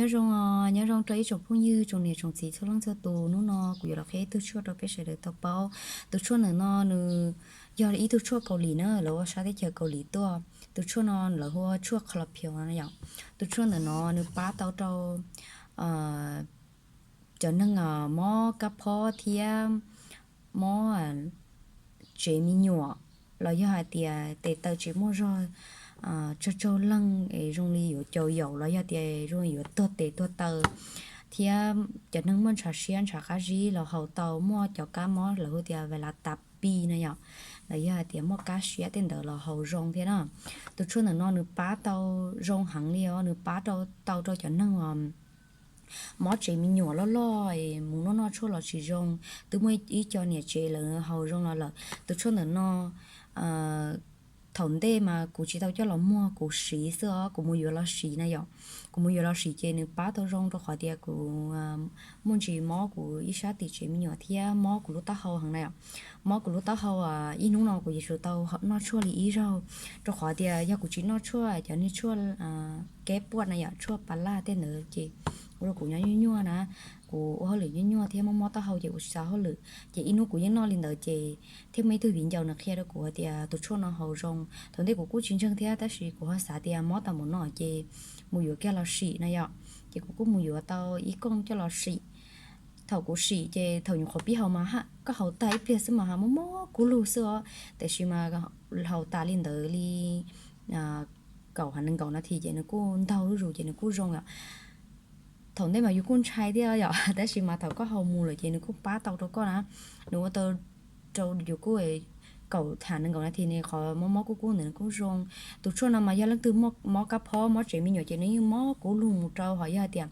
Nyob zoo, nyob zoo rau ib tsoom phooj ywg, tsoom niam tsoom txiv txhua leej txhua tus. Hnub no kuv yuav los qhia ib tug tshuaj rau peb sawv daws tau paub. Tus tshuaj ntawm no nws yog ib tug tshuaj Kaus Lim na, lawv ua sab teb chaws Kaus Lim tuaj. Tus tshuaj no lawv hu ua tshuaj kho los phios no yom. Tus tshuaj ntawm no nws pab tau rau cov neeg mob kab phob thiab mob tsev me nyuam, los yog hais tias tes taw tsis muaj zog, tsaug tsaug leeg es zoo li yuav caum yaum los yog tias zoo li yuav tuag tes tuag taw, thiab cov neeg muaj ntshav siab ntshav qab zib los haus tau, muaj cov kab mob lawv hu tias vais las tas pis no yom, los yog hais tias muaj kab siab tej ntawd los haus zoo thiab na. Tus tshuaj ntawm no nws pab tau zoo heev li os, nws pab tau rau cov neeg mob tsev me nyuam loj loj es mus noj noj tshuaj los tsis zoo, twb muaj ib co niam tsev lawv haus zoo los lawm. Tus tshuaj ntawm no thaum ntej mas kuv tsis tau coj los muag, kuv siv xwb os, kuv mus yuav los siv na yom. Kuv mus yuav los siv ces nws pab tau zoo rau qhov tias kuv muaj ntsis mob kuv ib sab tim tsev me nyuam thiab mob kuv lub taub hau heev na yom. Mob kuv lub taub hau, ib hnub no kuv yuav tsum tau noj tshuaj li ib zaug, rau qhov tias yog kuv tsis noj tshuaj, cov niag tshuaj keb puaj na yom, tshuaj pas laj tej ntawd ces ua rau kuv nyob nyuaj nyuaj na. Kuv ua hauj lwm nyuaj nyuaj thiab mob mob taub hau ces kuv tsis tau hauj lwm, ces ib hnub kuv yeej noj li ntawd ces thiaj muaj ib tug viv ncaus nws qhia rau kuv hais tias tus tshuaj no haus zoo. Thaum ntej kuv kuj tsis ntseeg thiab, tab sis kuv ho xav tias mob tau npaum no ces mus yuav kiag los sim na yom. Ces kuv kuj mus yuav tau ib kooj coj los sim. Thaum kuv sim ces thaum nyuam qhuav pib haus mas koj haus tag ib pliag xwb mas ho mob mob kub lug xwb os, tiam sis mas haus tas li ntawd li kaum ha nees nkaum nas this ces nws kuj ntaug zuj zus ces nws kuj zoo yom. Thaum ntej mas yus kuj ntshai thiab yom, tab sis mas thaum koj haus mus lawm ces nws kuj pab tau rau koj na. Nws ua tau rau yus kuj kaum ha nees nkaum nas this ne, qhov mob mob kub kub ntawd nws kuj zoo. Tus tshuaj no mas yog leej twg mob kab phob mob tsev me nyuam ces nws yeej mob kub lug mus rau, ho yog hais tias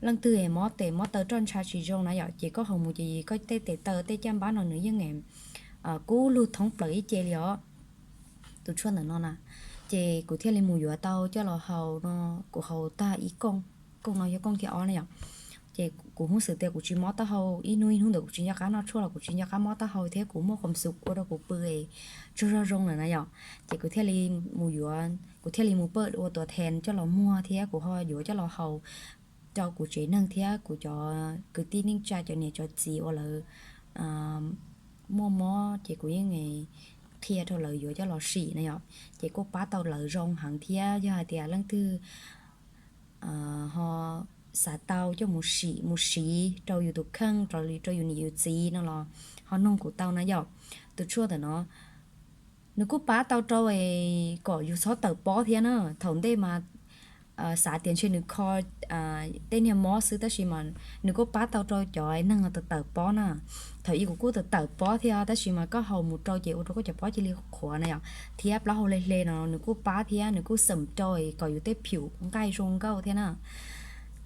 leej twg mob tes mob taw roj ntsha tsis zoo na yom, ces koj haus mus ces koj tej tes taw tej caj npab no nws yeej kub lug thoob plaws ib ce li os. Tus tshuaj ntawm no na, ces kuv thiaj li mus yuav tau coj los haus no, kuv haus tag ib kooj, kooj no yog kooj thib ob na yom. Ces kuv hub xwm tias kuv tsis mob taub hau, ib hnub ib hnub ntawd kuv tsis nco qab noj tshuaj los kuv tsis nco qab mob taub hau thiab kuv muaj khoom xum ua rau kuv pw es tsaug zog zoo lawm na yom. Ces kuv thiaj li mus yuav, kuv thiaj li mus pawj ua tuam thees coj los muag thiab kuv ho yuav coj los haus rau kuv tsev neeg thiab kuv cov kwv tij neej tsa cov niam cov txiv uas lawv muaj mob ces kuv yeej qhia rau lawv yuav coj los sim na yom. Ces kuj pab tau lawv zoo heev thiab. Yog hais tias leej twg ho xav tau coj mus sim mus siv rau yus tus kheej, rau yus niam yus txiv no los ho noog kuv tau na yom. Tus tshuaj ntawm no nws kuj pab tau rau kom yus txhob tawm pob thiab na. Thaum ntej mas xav tias ntshe nws kho tej niag mob xwb, tab sis mas nws kuj pab tau rau cov neeg tawm tawm pob na. Thaum ub kuv kuj tawm tawm pob thiab, tab sis mas koj haus mus rau ces ua rau koj cov pob cia li qhuav na yom, thiab plaub hau hle hle no nws kuj pab thiab, nws kuj xeem rau kom yus tej phium nqaij zoo nkauj thiab na.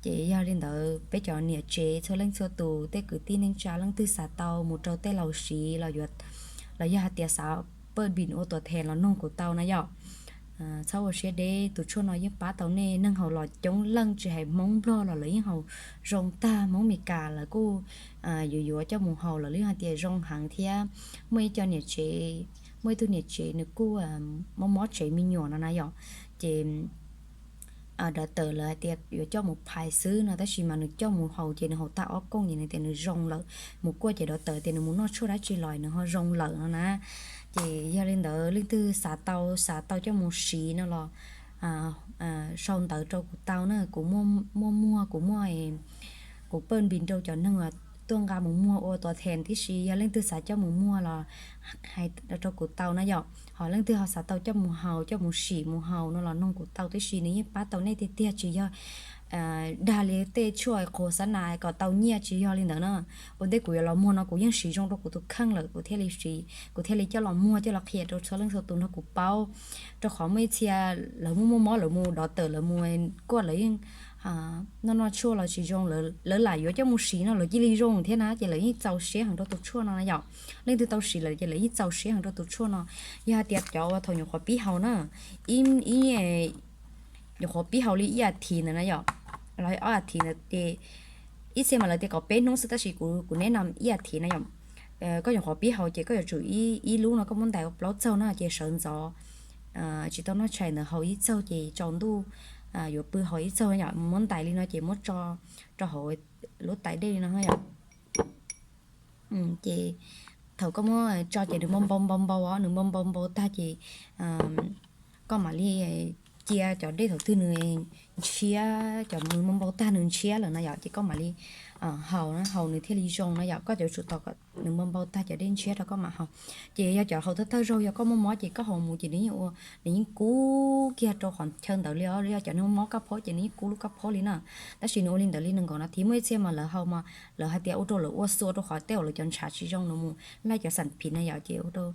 Ces yog li ntawd peb cov niam tsev txhua leej txhua tus, tej kwv tij neej tsa leej twg xav tau mus rau tej laus siv los yog hais tias xav pawj npis ua tuam thees los noog kuv tau na yom. Txhob ua siab deb, tus tshuaj no yeej pab tau nej neeg haus los coob leej, tsis hais Hmoob Nplog los lawv yeej haus zoo tag, Hmoob Meskas lawv kuj yuav yuav coj mus haus, lawv yeej hais tias zoo heev thiab. Muaj ib co niam tsev, muaj ib tug niam tsev nws kuj mob mob tsev me nyuam no na yom, ces doctor lawv hais tias yuav coj mus phais xwb no, tab sis mas nws coj mus haus ces nws haus tag ob kooj ces nws tias nws zoo lawm. Mus kuaj ces doctor tias nws mus noj tshuaj dab tsi los nws ho zoo lawm no na. Ces yog li ntawd leej twg xav tau, xav tau coj mus siv no los sau ntawv rau kuv tau na, kuv muaj muag, kuv muaj, kuv pawj npis rau cov neeg tuaj nqa mus muag ua tuam thees tib si. Yog leej twg xav coj mus muag los hais rau kuv tau na yom. Ho leej twg ho xav tau coj mus haus, coj mus sim mus haus no los noog kuv tau tib si, nws yeej pab tau nej tiag tiag, tsis yog dag li tej tshuaj qhuas xab nas kom tau nyiaj, tsis yog li ntawd na. Ua ntej kuv yuav los muag no kuv yeej siv zoo rau kuv tus kheej lawm, kuv thiaj li siv, kuv thiaj li coj los muag coj los qhia rau txhua leej txhua tus nrog kuv paub. Rau qhov muaj ib txhia lawv muaj muaj mob lawv mus doctor lawv mus kuaj lawv yeej noj noj tshuaj los tsis zoo, lawv lam yuav coj mus siv no lawv cia li zoo thiab na, ces lawv yeej txaus siab heev rau tus tshuaj no na yom. Leej twg tau siv lawm ces lawv yeej txaus siab heev rau tus tshuaj no. Yog hais tias cov uas thaum nyuam qhuav pib haus na, ib, nyuam qhuav pib haus li ib as thiv ntawd na yom, los ob as thiv ntawd ces ib txhia mas lawv tias kom peb hnub xwb, tab sis kuv, kuv neb no ib as thiv na yom. Koj nyuam qhuav pib haus ces koj yuav tsum ib lub no koj muab ntais ua plaub txaug na, ces sawv ntxov tsis tau noj tshais ntawd haus ib txaug ces tsaus ntuj yuav pw haus ib txaug yom, muab ntais li no ces muab tso rau hauv lub tais dej li no yom. Ces thaum koj muab tso ces nws npau npau npau npau os, nws npau npau npau tag ces koj mam li cia cov dej thaum twg nws ntshiab, cov nws npau npau tag nws ntshiab lawm no yom, ces koj mam li haus na, haus nws thiaj li zoo no yom. Koj yuav tsum tos kom nws npau npau tag cov dej ntshiab rau koj mam haus. Ces yog cov haus thawj thawj zaug yog koj muaj mob ces koj haus mus ces nws yeej ua, nws yeej kub kiag rau qhov chaw ntawd li os. Yog cov neeg mob kab phaub ces nws yeej kub lub kab phaub li na. Tab sis nws ua li ntawd li nees nkaum nas this. Muaj ib txhia mas lawv haus mas lawv hais tias ua rau lawv ua xua rau qhov tej uas lawv cov ntshav tsis zoo, nws mus laij cov xam phiv na yom, ces ua rau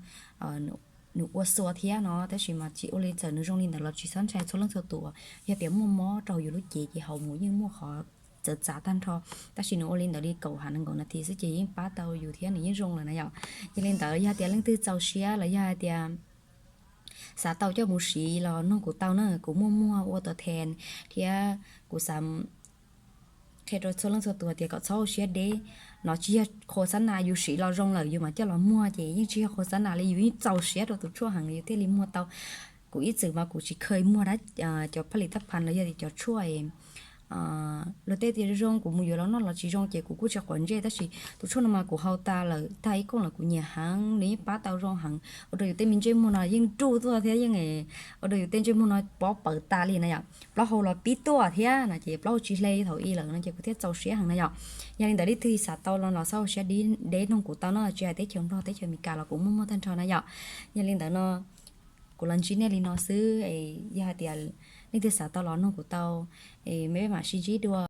nws ua xua thiab no. Tab sis mas tsis ua li, txawm nws zoo li ntawd los tsis txhob ntshai txhua leej txhua tus. Yog tias muaj mob rau yus lub cev ces haus mus yeej muaj qhov txawv txav tag nrho. Tab sis nws ua li ntawd li kaum ham nees nkaum nas this xwb ces yeej pab tau yus thiab nws yeej zoo lawm na yom. Yog li ntawd yog tias leej twg txaus siab los yog hais tias xav tau coj mus siv los noog kuv tau na, kuv muaj muag ua tus then thiab kuv xav qhia rau txhua leej txhua tus tias kom txhob ua siab deb. No tsis yog qhua xab nas, yus siv los zoo lawm yus mam coj los muag ces yeej tsis yog qhua xab nas li, yus yeej txaus siab rau tus tshuaj heev yus thiaj li muag tau. Kuv ib txwm mas kuv tsis kheev muag dab cov phaj lis thaj phan los yog tias cov tshuaj luag tej tias zoo kuv mus yuav los noj los tsis zoo ces kuv kuj tsis quav ntsej, tab sis tus tshuaj no mas kuv haus tas lawm tag ib kooj lawm kuv nyiam heev, nws yeej pab tau zoo heev, ua rau yus tej me ntsej muag no yeej nruj tuaj thiab yeej ua rau yus tej ntsej muag no pob pawv tas li na yom. Plaub hau los pib tuaj thiab no ces plaub hau tsis hle thaum i lawm no ces kuv thiaj txaus siab heev na yom. Yog li ntawd leej twg xav tau los los txhob ua siab deb, noog kuv tau no, tsis hais teb chaws Nplog teb chaws Amelikas los kuv muaj muag tag nrho na yom. Yog li ntawd no kuv los ntsib nej li no xwb, yog hais tias leej twg xav tau los noog kuv tau, me peb mam sib ntsib dua.